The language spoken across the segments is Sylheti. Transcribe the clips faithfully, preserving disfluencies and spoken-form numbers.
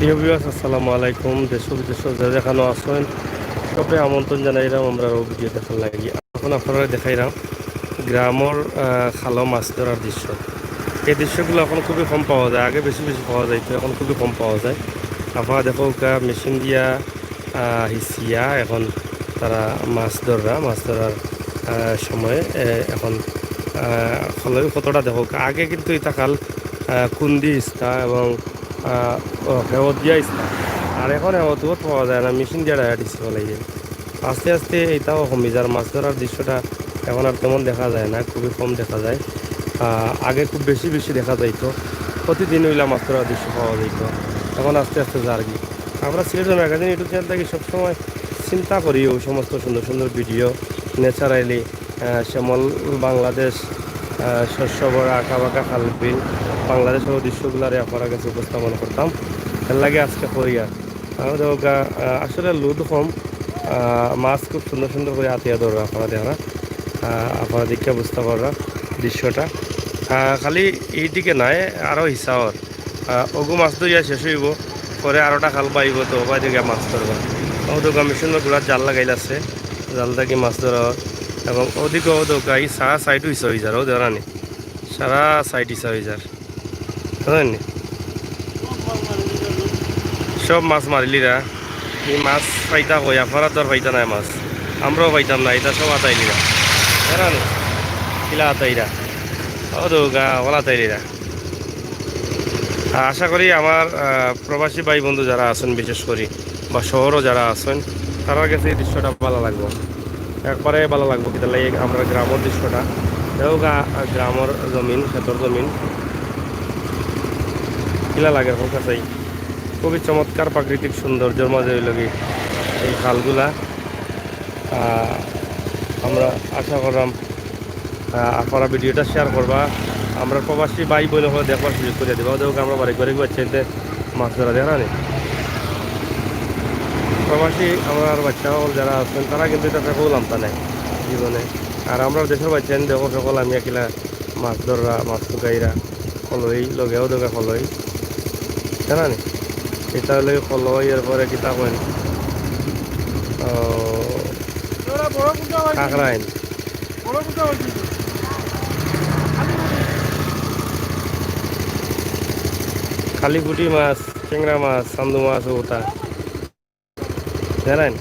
প্রিয় ভিউয়ার্স, আসসালামু আলাইকুম। দেশ ও বিদেশ যে যেখানো আছেন, সবরে আমন্ত্রণ জানাইলাম আমরার অউ ভিডিও দেখার লাগি। এখন আপনারারে দেখাইরাম গ্রামর, আহ, খালো মাছ ধরার দৃশ্য। এই দৃশ্যগুলা এখন খুবই কম পাওয়া যায়, আগে বেশি বেশি পাওয়া যাইতো, এখন খুবই কম পাওয়া যায়। আপনারা দেখউক্কা, মেশিন দিয়া, আহ, হিচিয়া এখন তারা মাছ ধররা, মাছ ধরার, আহ, সময়, এ, এখন, আহ, খালো কতটা দেখউক্কা। আগে কিন্তু ইতা খাল, আহ, কুন্দি হিচতা এবং, আহ, ও, হেওত দিয়া হিচতা। আর এখন হেওত হুত পাওয়া যায় না, মেশিন দিয়া direct হিচি ফালাই দেয়। আস্তে আস্তে ইতাও কমি যার, মাছ ধরার দৃশ্যটা এখন আর তেমন দেখা যায় না, খুবই কম দেখা যায়। আহ, আগে খুব বেশি বেশি দেখা যাইতো, প্রতিদিন অইলা মাছ ধরার দৃশ্য পাওয়া যাইতো, এখন আস্তে আস্তে যারগি। আমরা সিলেট ম্যাগাজিন YouTube চ্যানেল থাকি সবসময় চিন্তা করি অউ সমস্ত সুন্দর সুন্দর ভিডিও, ন্যাচারালি, আহ, শ্যামল বাংলাদেশ, আহ, শস্য ভরা আঁকা বাঁকা খাল বিল, বাংলাদেশর দৃশ্যগুলারে আপনারার গেছে উপস্থাপন করতাম। এর লাগি আজকে করি আর। আর দেখউক্কা, আহ, আসলে লোড কম, আহ, মাছ খুব সুন্দর সুন্দর করি আতিয়া ধররা, আপনারা দেখরা, আহ, আপনারা দেখিয়া বুঝতা পাররা দৃশ্যটা। আহ, খালি এইদিকে নায়, আরও হিচা অর। আহ, অগু মাছ ধরিয়া শেষ অইবো, পরে আরোটা খাল পাইবো, তো ওবায়দি গিয়া মাছ ধরবা। অউ দেখউক্কা মেশিনর গুড়াত জাল লাগাইল আছে, জাল থাকি মাছ ধরা অর। এবং অদিকে অউ দেখউক্কা, ই সারা সাইড হিচা অইযার, অউ দেখরানি, সারা সাইড হিচা অইযার, বুঝছইন নি? সব মাছ মারিলিরা। ই মাছ পাইতা কই, আপনারা তো আর পাইতা নায় মাছ, আমরাও পাইতাম না, ইতা সব আতাইলিরা। দেখরানি, কিলা আতাইরা, অউ দেখউক্কা, অলা আতাইলিরা। আশা করি আমার, আহ, প্রবাসী ভাই বন্ধু যারা আছেন, বিশেষ করি বা শহরও যারা আছেন, তারার গেছে এই দৃশ্যটা ভালা লাগবো, একবারে ভালা লাগবো। কিতার লাগি, আমরার গ্রামর দৃশ্যটা দেখউক্কা, আহ, গ্রামর জমিন, খেতর জমিন, কিলা লাগের কউক্কা চাই। খুবই চমৎকার প্রাকৃতিক সৌন্দর্যর মাঝে অইলো কি এই খালগুলা। আহ, আমরা আশা কররাম আহ, আপনারা ভিডিওটা শেয়ার করবা, আমরার প্রবাসী ভাই বইন অকলরে দেখবার সুযোগ করিয়া দিবা। অউ দেখউক্কা, আমরার বাড়ি ঘরে বাচ্চাইন্তে মাছ ধরা, দেখরানি। প্রবাসী আমরার বাচ্চা অকল যারা আছেন, তারা কিন্তু ইতা ফেকউ লামতা নায় জীবনে। আর আমরার দেশর বাচ্চাইন দেখো, ফেকউ লামিয়া কিলা মাছ ধররা, মাছ তুকাইরা, খালই, লগেও দেখউক্কা খালই, দেখরানি। ইতা অইলো খালই, এরপরে কিতা কইন, ও, কাঁকড়াইন। খালি পুটি মাছ, টেংরা মাছ, চান্দু মাছ, অতা। দেখরানি।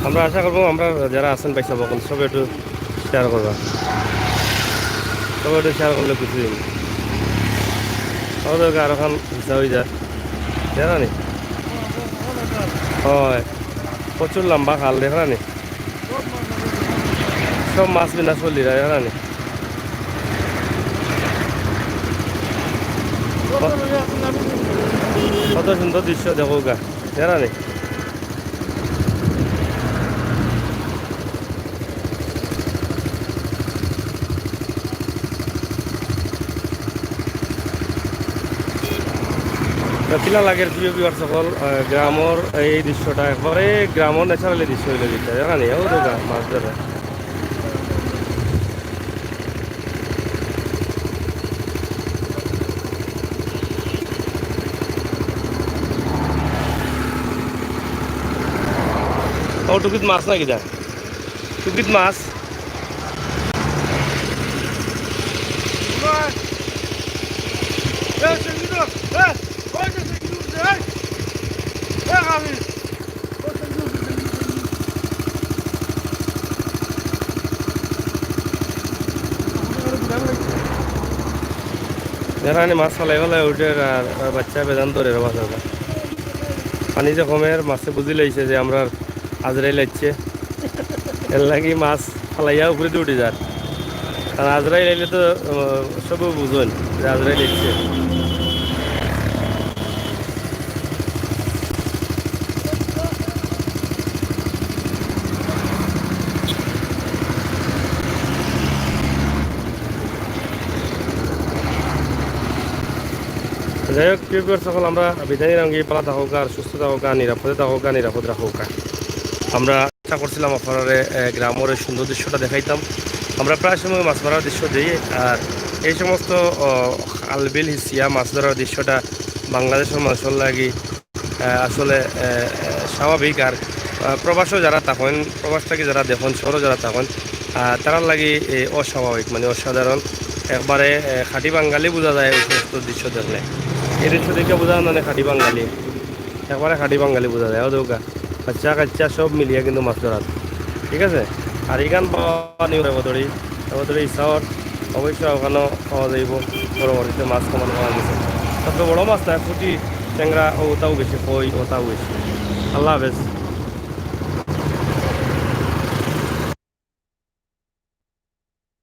আমরা আশা করবো, আমরার যারা আছেন ভাই সাব অকল, সবে একটু শেয়ার করবা, সবে একটু শেয়ার করলে খুশি অইমু। অউ দেখউক্কা, আরোখান হিচা অইযার, দেখরানি। অয়, প্রচুর লাম্বা খাল, দেখরানি। সব মাছ বিনাশ করলি রা, জানি। কত সুন্দর দৃশ্য দেখউক্কা, জানি। তো কিলা লাগের প্রিয় ভিউয়ার্স অকল, আহ, গ্রামর এই দৃশ্যটা, একবারে গ্রামর ন্যাচারালি দৃশ্য অইলো ইটা, জানি, অউ দেখউক্কা মাছ ধরা। অউ টুকিত মাছ না কিতা? টুকিত মাছ। এখানে মাছ ফালাই ফালাই উঠের আর, আর বাচ্চা বেজান ধরের মাছর। পানি যে কমের, মাছে বুঝিলাইছে যে আমরার আজরাইল আইছে। এরলাগি মাছ ফালাইয়া উপরেদি উঠি যার। কারণ আজরাইল আইলে তো, আহ, সবে বুঝইন যে আজরাইল আইছে। যাই হোক, প্রিয় ভিউয়ার্স সকল, আমরা বিদায় নিলাম। গিয়ে ভালা থাকউক্কা, আর সুস্থ থাকউক্কা, নিরাপদে থাকউক্কা, নিরাপদ রাখউক্কা। আমরা চেষ্টা করছিলাম আপনারারে, এ, গ্রামর এই সুন্দর দৃশ্যটা দেখাইতাম। আমরা প্রায় সময় মাছ মারার দৃশ্য দেই, আর এই সমস্ত, ও, খাল বিল হিছিয়া মাছ ধরার দৃশ্যটা বাংলাদেশর মানুষর লাগি, এ, আসলে, এ, এ, স্বাভাবিক। আর, আ, প্রবাসও যারা থাকইন, প্রবাস থাকি যারা দেখইন, শহরও যারা থাকইন, আ, তারার লাগি, এ, অস্বাভাবিক, মানে অসাধারণ। একবারে, এ, খাঁটি বাঙালি বুঝা যায় ওই সমস্ত দৃশ্য দেখলে। এই দৃশ্য দেখে বুঝা যায় মানে খাঁটি বাঙালি, একবারে খাঁটি বাঙালি বুঝা যায়। ও দেউক্কা, বাচ্চা কাচ্চা সব মিলিয়া কিন্তু মাছ ধরার, ঠিক আছে। আর ইখান পাওয়া নিয়ে রেবতড়ি, রেবতড়ি ইসাওর, অবশ্য ওখানেও পাওয়া যাইব। পরবর্তীতে মাছ কমান পাওয়া গেছে, তবে বড় মাছ না, পুঁটি, ট্যাংরা, ও ওটাও বেশি, কই, ওটাও বেশি। আল্লাহ হাফেজ।